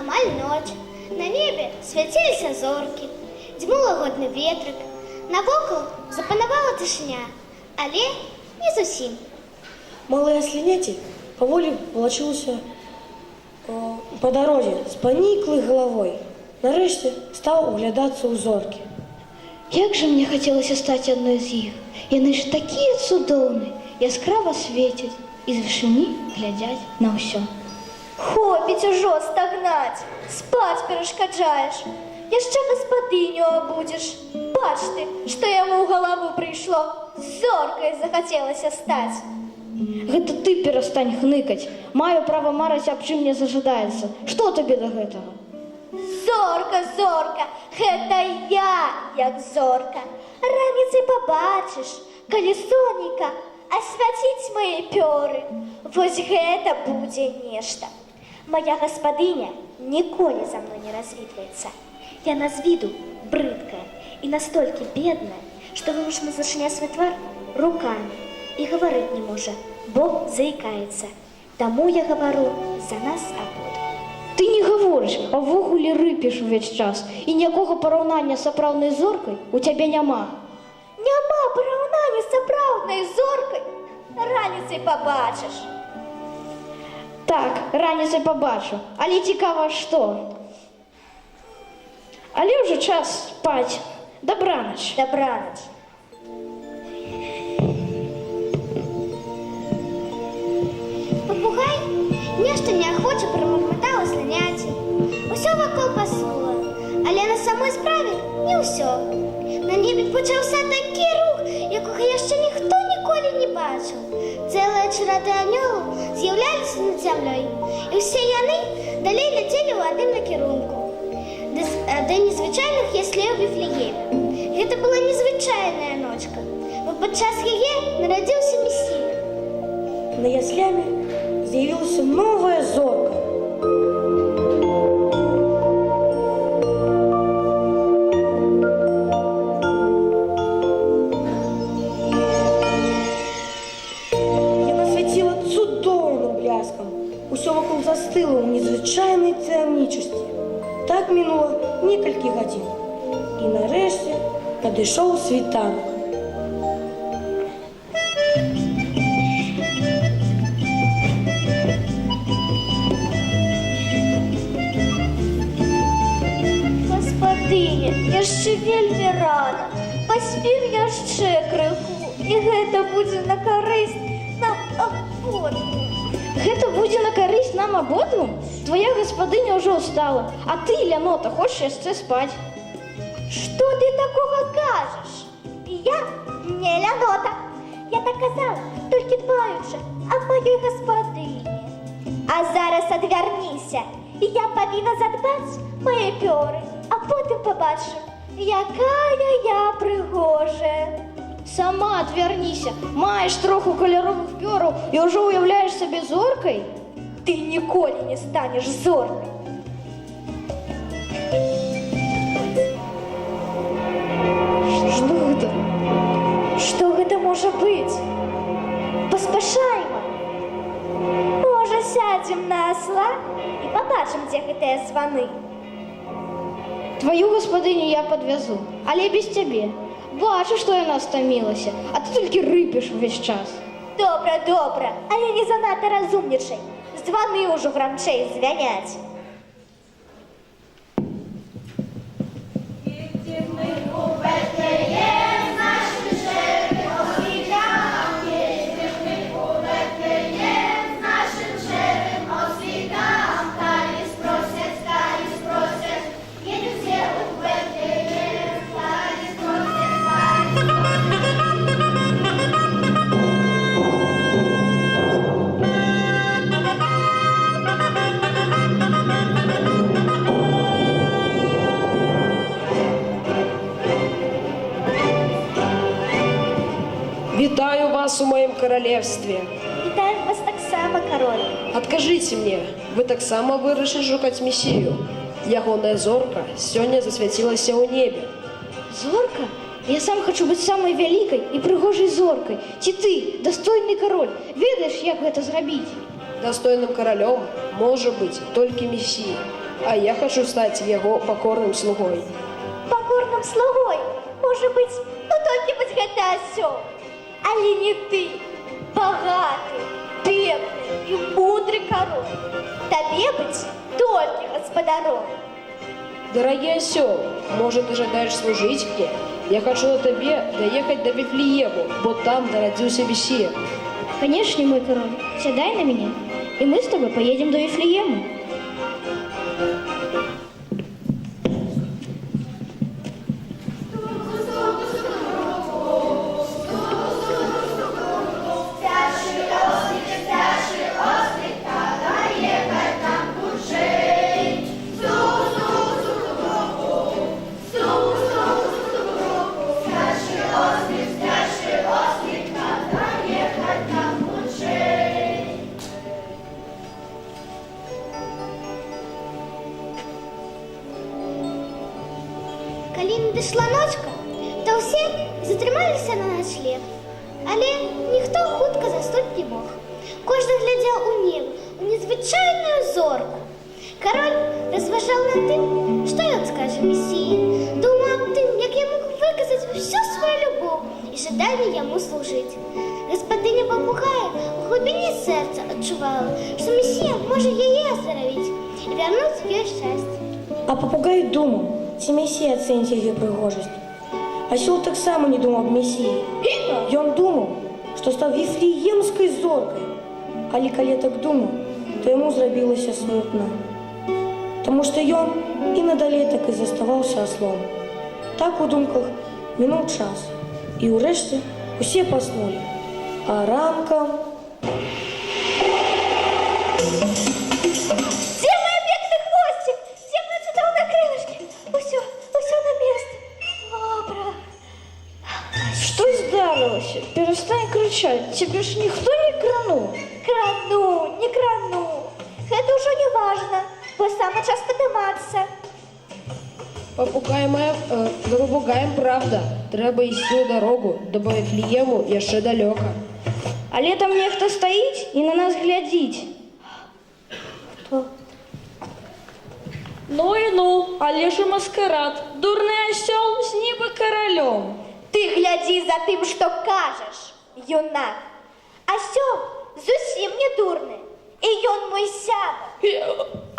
Амаль ноч. На небе свяціліся зоркі, дзьмуў лагодны ветрык. Навокал запанавала цішыня, але не зусім. Малыя асленяці паволі валачылася па дарозе з паніклай галавой. Нарэшце стаў углядацца ў зоркі. Як жа мне хацелася стаць адной з іх. Яны ж такія цудоўныя, яскрава свецяць і з вышыні глядзяць на ўсё. Хопіць ужо стагнаць, спаць перашкаджаеш. Яшчэ гаспадыню абудзіш. Бач ты, што яму ў галаву прыйшло. Зоркай захацелася стаць. Гэта ты перастань хныкаць. Маю права марыць, аб чым мне зажадаецца. Што табе да гэтага? Зорка, зорка, гэта я, як зорка. Раніцай пабачыш, калі сонейка асвяціць мае пёры. Вось гэта будзе нешта. Мая гаспадыня ніколі за мной не развітваецца. Яна з віду брыдкая і настолькі бедная, што вымушана зачыняць свой твар рукамі і гаварыць не можа, бо заікаецца. Таму я гавару за нас абодвух. Ты не гаворыш, а ўвогуле рыпеш увесь час. І ніякога параўнання з сапраўднай зоркай у цябе няма. Няма параўнання з сапраўднай зоркай. Раніцай пабачыш. Так, раніцай пабачу, але цікава што. Але ўжо час спаць. Дабранач. Дабранач. Папугай нешта неахвоча прамарматаў асляняці. Усё вакол пасула, але на самой справе не ўсё. На небе пачаўся такі рух, якога яшчэ ніхто ніколі не бачыў. Цэлая чарада анёлаў з'яўляліся над зямлёй, і ўсе яны далей ляцелі ў адным накірунку. Да незвычайных яслей у Віфлееме. Гэта была незвычайная ночка, бо падчас яе нарадзіўся Месія. На яслямі з'явілася новая зорка. Яна свяціла цудоўным бляскам. Усё вакол застыла ў незвычайнай таямнічасці. Так мінула некалькі гадзін. І нарэшце падышоў світанак. Гаспадыня, яшчэ вельмі рана. Паспім яшчэ крыху, і гэта будзе на карысць нам абодвум. Гэта будзе на карысць нам абодвум? Твая гаспадыня ўжо ўстала, а ты, лянота, хочаш яшчэ спаць. Што ты такога кажаш? Я не лянота. Я так казала, толькі дбаючы аб маёй гаспадыні. А зараз адвярніся. Я павінна задбаць мае пёры, а потым пабачым, якая я прыгожая. Сама адвярніся, маеш троху каляровых пёраў і ўжо ўяўляеш сабе зоркай? Ты ніколі не станеш зоркай. Што гэта? Што гэта можа быць? Паспяшайма. Можа, сядзем на асла і пабачым, дзе гэтыя званы. Тваю гаспадыню я падвязу, але без цябе. Бачу, што яна стамілася, а ты толькі рыпеш увесь час. Добра, добра, але не занадта разумнічай. Званы ўжо грамчэй звяняць. Вітаю вас у маім каралевстве. Вітаем вас таксама, кароль. Адкажыце мне, вы таксама вырашылі шукаць Месію? Ягоная зорка сёння засвяцілася ў небе. Зорка? Я сам хачу быць самай вялікай і прыгожай зоркай. Ці ты, дастойны кароль, ведаеш, як гэта зрабіць? Дастойным каралём можа быць толькі Месія. А я хачу стаць яго пакорным слугой. Пакорным слугой можа быць, ну, толькі вось гэты асёл. Але не ты, багаты, бедны і мудры кароль. Табе быць толькі гаспадаром. Дарагі асёл, можа, ты жадаеш служыць мне? Я хачу на табе даехаць да Віфлеему, бо там нарадзіўся Месія. Конечно, мой король, сядай на меня, и мы с тобой поедем до Вифлеема. Калі надышла ночка, то ўсе затрымаліся на начлег. Але ніхто хутка заснуць не мог. Кожны глядзеў у неба, у незвычайную зорку. Кароль разважаў над тым, што ён скажа Месіі, думаў аб тым, як яму выказаць усю сваю любоў і жаданне яму служыць. Гаспадыня папугая у глыбіні сэрца адчувала, што Месія можа яе аздаравіць і вярнуць ёй шчасце. А папугай думаў, ці Месія ацэніць яе прыгожасць. Асёл таксама не думаў аб Месіі. Ён думаў, што стаў віфлеемскай зоркай. Але калі так думаў, то яму зрабілася смутна. Таму што ён і надалей так і заставаўся аслом. Так у думках мінуў час. І ўрэшце усе паснулі. А ранкам. Дзе мой бедны хвосцік? Дзе мае цудоўныя крылышкі? Усё, усё на месцы. Добра. Што здарылася? Перастань крычаць, цябе ж ніхто не крануў. Крануў, не крануў. Гэта ўжо не важна, бо самы час падымацца. Папугай мае, за папугаем правда. Трэба ісці ў дарогу, да Віфлеему яшчэ далёка. Але там нехта стаіць і на нас глядзіць. Хто? Ну і ну, але ж і маскарад. Дурны асёл з нібы каралём. Ты глядзі за тым, што кажаш, юнак. Асёл зусім не дурны, і ён мой сябар.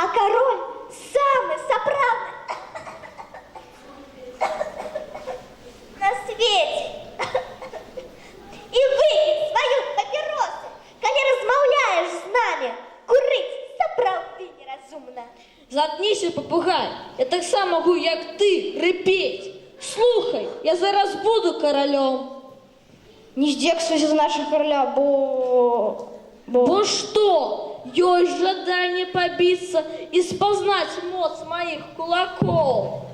А кароль самы сапраўдны на свеце. І выкінь сваю папіросу, калі размаўляеш з намі. Курыць сапраўды неразумна. Заткніся, папугай. Я таксама магу, як ты, рыпець. Слухай, я зараз буду каралём. Не здзекуйся з нашага караля, бо... Бо... Бо што? Ёсць жаданне пабіцца і спазнаць моц маіх кулакоў.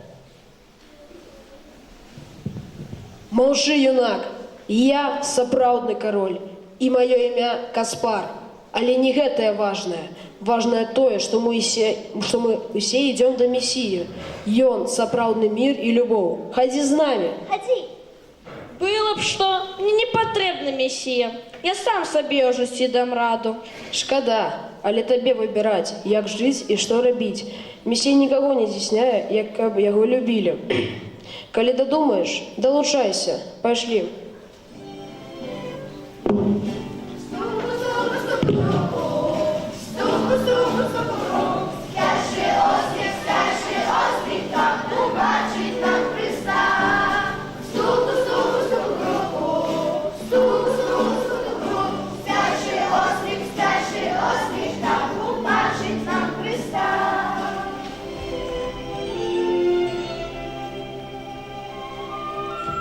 Маўчы, юнак. Я сапраўдны кароль, і маё імя Каспар. Але не гэтае важнае. Важнае тое, што мы усе ідзём да Месіі. Ён сапраўдны мір і любоў. Хадзі з намі. Хадзі. Было б што, мне не патрэбны месія. Я сам сабе ў жыцці дам раду. Шкада, але табе выбіраць, як жыць і што рабіць. Месія нікаго не цісняе, як каб яго любілі. Калі дадумаеш, далучайся. Пайшлі.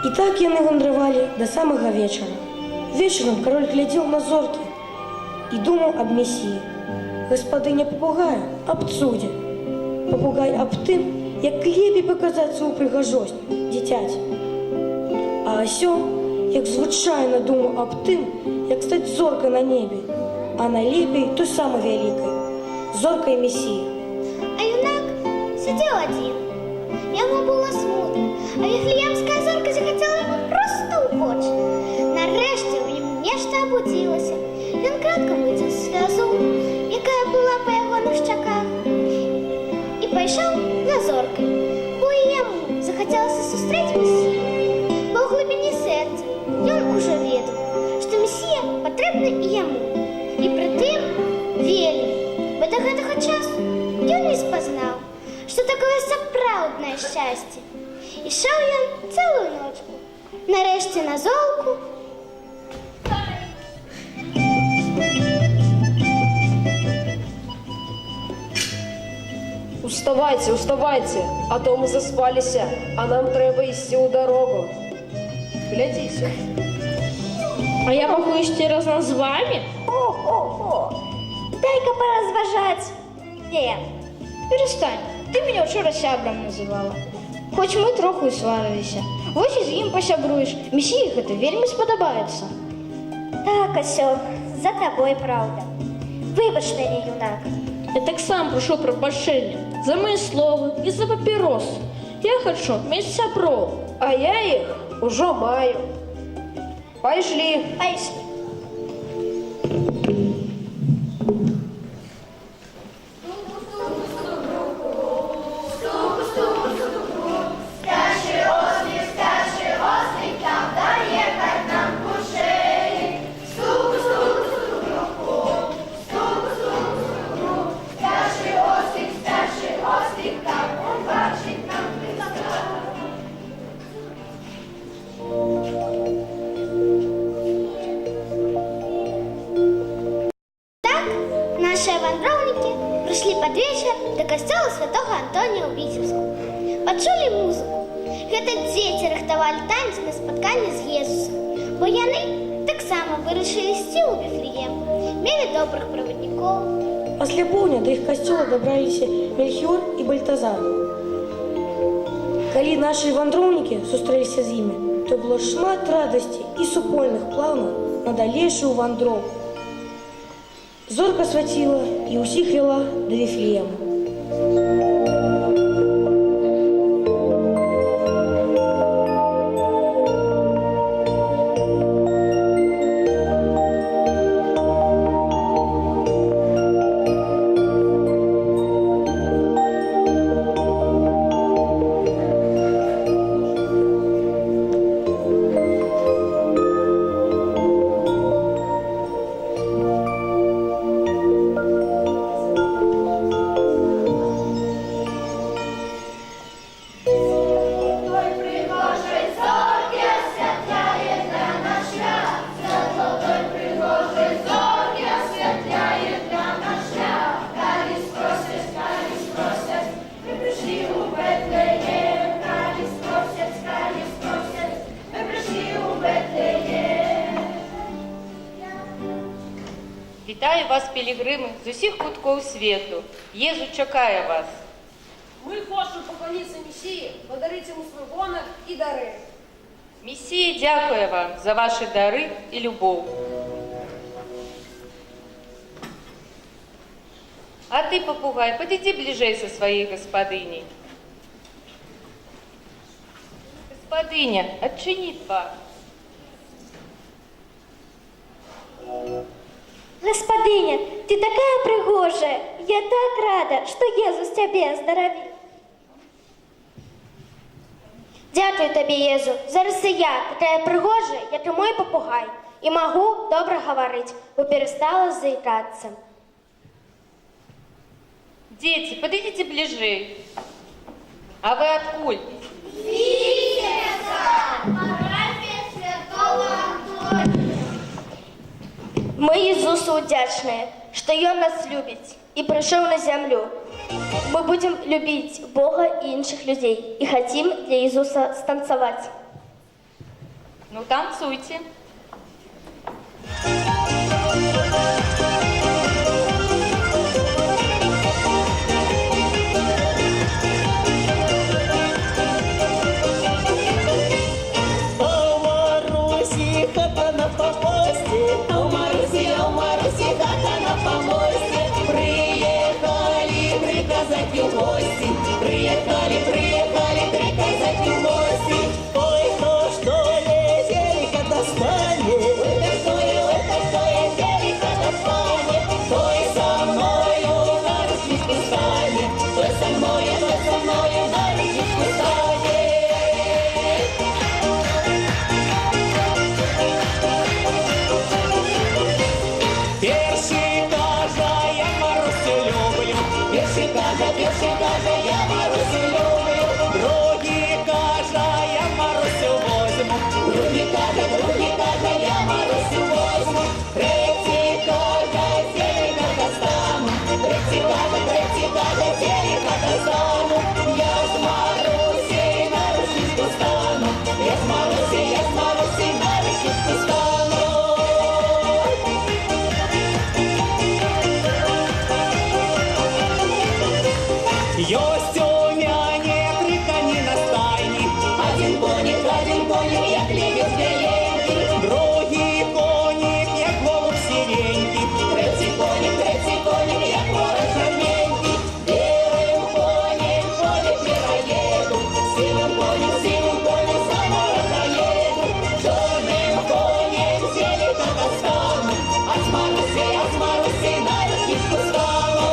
І так яны вандравалі да самага вечара. Вечарам кароль глядзеў на зоркі і думаў аб Месіі. Гаспадыня папугая аб цудзе. Папугай аб тым, як лепей паказаць сваю прыгажосць дзіцяці. А асёл, як звычайна, думаў аб тым, як стаць зоркай на небе, а найлепей той самай вялікай, зоркай Месіі. А юнак сядзеў адзін. Яму было смутна, а віфлеемская зорка захацела яму проста ў вочы. Нарэшце ў ім нешта абудзілася. Ён кратка выцер слязу, якая была па ягоных шчаках, і Пайшоў за зоркай, бо і яму захацелася сустрэць Месію. Бо ў глыбіні сэрца ён ужо ведаў, што Месія патрэбны і яму. І прытым вельмі, бо да гэтага часу ён не спазнаў, што такое сапраўднае шчасце. Ішоў ён цэлую ночку. Нарэшце на золку. Уставайце, уставайце, а то мы заспаліся, а нам трэба ісці ў дарогу. Глядзіце. А я магу ісці разам з вамі? О-хо-хо. Дай-ка паразважаць. Не. Перастань, ты мяне ўчора сябрам называла. Хоць мы троху і сварыліся. Вось і з ім пасябруеш. Месіі гэта вельмі спадабаецца. Так, асёл, за табой праўда. Выбач мяне, юнак. Я таксама прашу прабачэння за мае словы і за папіросу. Я хачу мець сяброў. А я іх ужо маю. Пайшлі. Пайшлі. Так нашыя вандроўнікі прыйшлі пад вечар да касцёла святога Антонія ў Віцебску. Пачулі музыку. Гэта дзеці рыхтавалі танец на спатканне з Езусам, бо яны таксама вырашылі ісці ў Віфлеем, мелі добрых праваднікоў. Пасля поўдня да іх касцёла дабраліся Мельхіор і Бальтазар. Калі нашы вандроўнікі сустрэліся з імі, то было шмат радасці і супольных планаў на далейшую вандроўку. Зорка свяціла і ўсіх вяла да Віфлеема. Вітаю вас, пілігрими, з усіх куткоў свету. Езу чакае вас. Мы хочам пакланіцца Месіі, падарыць яму свой гонар і дары. Месія дзякуе вам за вашы дары і любоў. А ты, папугай, падыдзі бліжэй са сваёй гаспадыняй. Гаспадыня, адчыні твар. Гаспадыня, ты такая прыгожая. Я так рада, што Езус цябе аздаравіў. Дзякую табе, Езу. Зараз і я, такая прыгожая, як і мой папугай, і магу добра гаварыць, бо перастала заікацца. Дзеці, падыдзіце бліжэй. А вы адкуль? Мы Езусу ўдзячныя, што Ён нас любіць і прыйшоў на зямлю. Мы будзем любіць Бога і іншых людзей і хацім для Езуса станцаваць. Ну, танцуйце. А у Марусі хата на помосте, а у Марусі, а у Марусі хата на помосте. Приехали три казаки в гости, приехали, приехали три казаки в гости. Ой, то что ли, зелька достали, мною, хто со мною на ручечку стане. Перший каже, я Марусю люблю, перший каже, я Марусю люблю, другий каже, я Марусю возьму, другий каже, я Марусю возьму, третій каже, зеліка достану, третій каже, зеліка достану, я з Марусі на ручечку стану, я з Марусі на ручечку стану. Ёсць у мяне тры кані на стайні. Один конік, як лебедь беленький, другий конік, як голуб сіренький, третій конік, як ворон чорненький. Білим конем в поле перееду, сивим конем за море проеду, чорним конем зелика достану, а з Марусі на ручечку стану.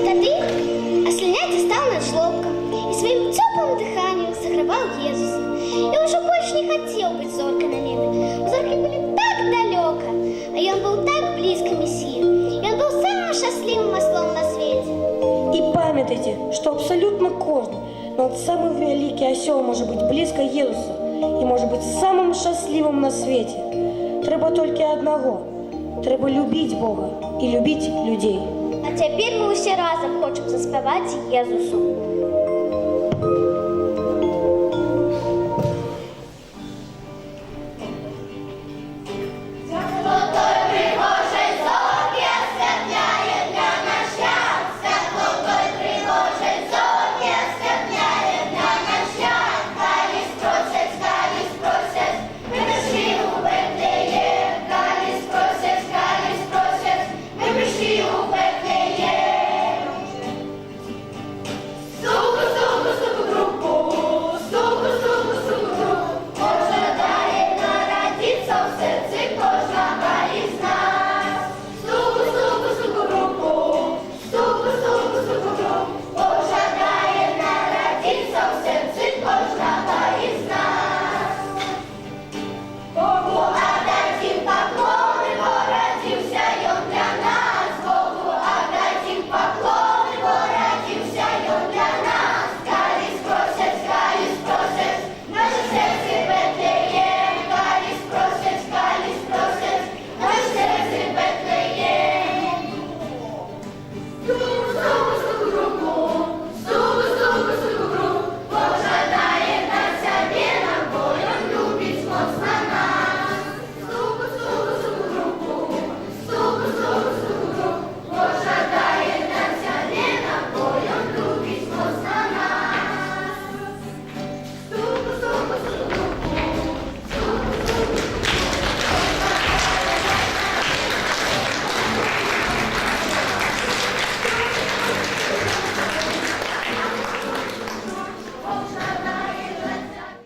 Тады асляняце стаў над жлобкам і сваім цёплым дыханнем саграваў Езуса. І ўжо больш не хацеў быць зоркай на небе. Зоркі былі так далёка, а ён быў так блізка Месіі. Ён быў самым шчаслівым аслом на свеце. І памятайце, што абсалютна кожны, нават самы вялікі асёл можа быць блізка Езуса і можа быць самым шчаслівым на свеце. Трэба толькі аднаго. Трэба любіць Бога і любіць людзей. А цяпер мы ўсе разам хочам заспяваць Езусу.